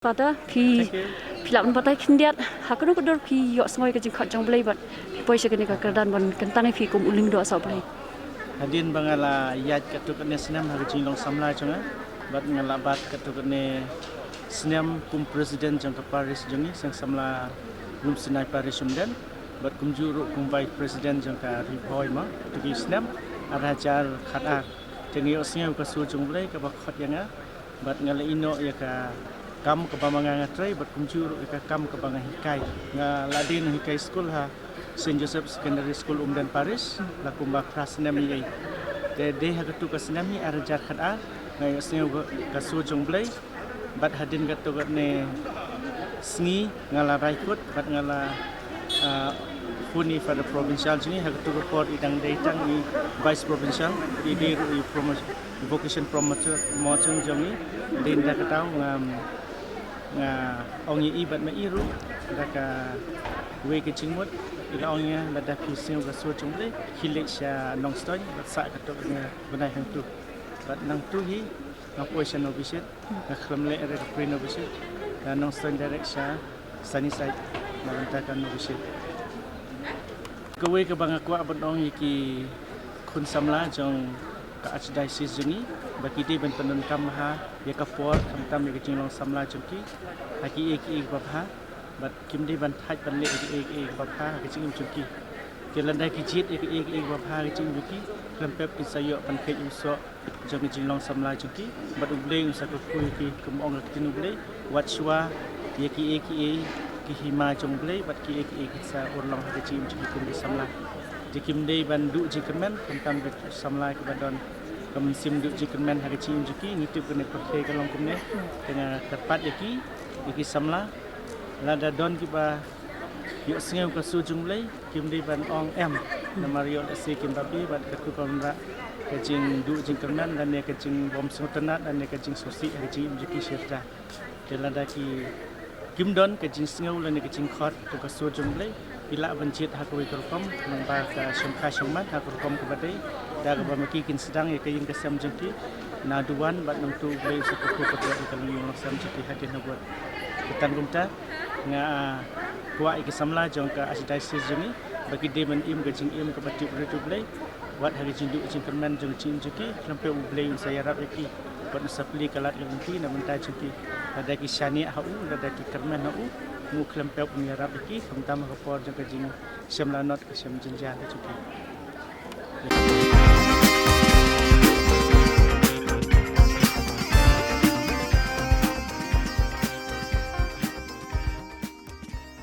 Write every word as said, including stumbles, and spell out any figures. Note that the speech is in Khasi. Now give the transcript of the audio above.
Father, phi phi lah ban batai khyndiat ha kano ka dur phi ïohsngew ïa ka jingkhot jong U Blei bad phi poi sha kane ka kyrdan ban kyntang ïa phi kum u lyngdoh soh U Blei. Hadien ba nga la ïaid katto katne snem ha ka jinglong samla jong nga bad nga la bat katto katne snem kum president jong ka parish jong ngi, Seng Samla Lumsynai Parish Umden, bad kumjuh ruh kum vice president jong ka Ri Bhoi ma katto ki snem, ar hajar khatar. Te nga ïohsngew ka sur jong U Blei kaba khot ïa nga bad nga la ïehnoh ïa ka kam kaba ma nga nga trei bad kumjuh ruh ïa ka kam kaba nga hikai. Nga la dei nonghikai skul ha Saint Joseph Secondary School, Umden Parish, la kumba phra snem ïa. Te dei ha katto ka snem hi ar hajar khatar nga ïohsngew ka sur jong U Blei bad hadien katto katne sngi nga la rai kut bad nga la, ah, phone ïa i Father Provincial jong ngi. Ha katto ka por i dang dei tang i Vice Provincial, i dei ruh i promotion, vocation promoter, promotion jong ngi. Dei na kata nga, nga ong ïa i bad ma i ruh da kawei ka jingmut. I la ong ïa nga, lada phi sngew ka sur jong U Blei, khie leit sha Nongstoiñ bad sah katto katne bnai hangto. Bad nangto hi nga poi sha novitiate, nga khlem leh re ka pre novitiate, nga Nongstoiñ direct sha Sunnyside na bynta ka novitiate. Kawei kaba nga kwah ban ong ïa ki khun samla jong ka Archdiocese jong ngi, ba ki dei ban pyndonkam bha ïa ka por, khamtam ïa ka jinglong samla jong ki ha kiei kiei kiba bha, bad kim dei ban thait ban leh ïa kiei kiei kiba bha ha ka jingim jong ki. Te lada ki jied ïa kiei kiei kiba bha ha ka jingim jong ki, khlem pep kin sa ïoh ban kheit u soh jong ka jinglong samla jong ki, bad U Blei un sa kyrkhu ïa ki. Kum ong ka ktien U Blei, wat shuwa ïa kiei kiei ki hima jong U Blei bad kiei kiei ki sa urlong ha ka jingim jong ki kum ki samla. Te kim dei ban duh jingkyrmen, khamtam ki samla kiba don ka mynsiem duh jingkyrmen ha ka jingim jong ki. Ngi tip kane pyrthei ka long kumne. Te nga kyrpad ïa ki, ïa ki samla, lada don kiba ïohsngew ka sur jong U Blei, kim dei ban ong em, namar ïoh lehse kim babe bad katto ka wanrah ka jingduh jingkyrmen lane ka jingbym sngewtynnat lane ka jingsngewsih ha ka jingim jong ki shisha. Te lada ki kim don ka jingsngew lane ka jingkhot kum ka sur jong U Blei, ki lah ban jied ha kawei ka rukom, namar ka shongkha shongman ha ka rukom kaba dei, da kaba ma ki kin sdang ïa ka ïing ka sem jong ki naduh wan, bad nangto U Blei u sa kyrkhu kyrdoh ïa ka longïing longsem jong ki hadien habud. Te tang kumta nga kwah ïa ki samla jong ka Archdiocese jong ngi ba ki dei ban im ka jingim kaba tip rit U Blei, wat ha ka jingduh jingkyrmen jong ka jingim jong ki, khlem pep U Blei un sa ïarap ïa ki bad un sa plie ka lad ka lynti na bynta jong ki. Lada ki shaniah ha u, lada ki kyrmen ha u, u khlem pep un ïarap ïa ki, khamtam ha ka por jong ka jingshem lanot ka shem jynjar ka jong ki.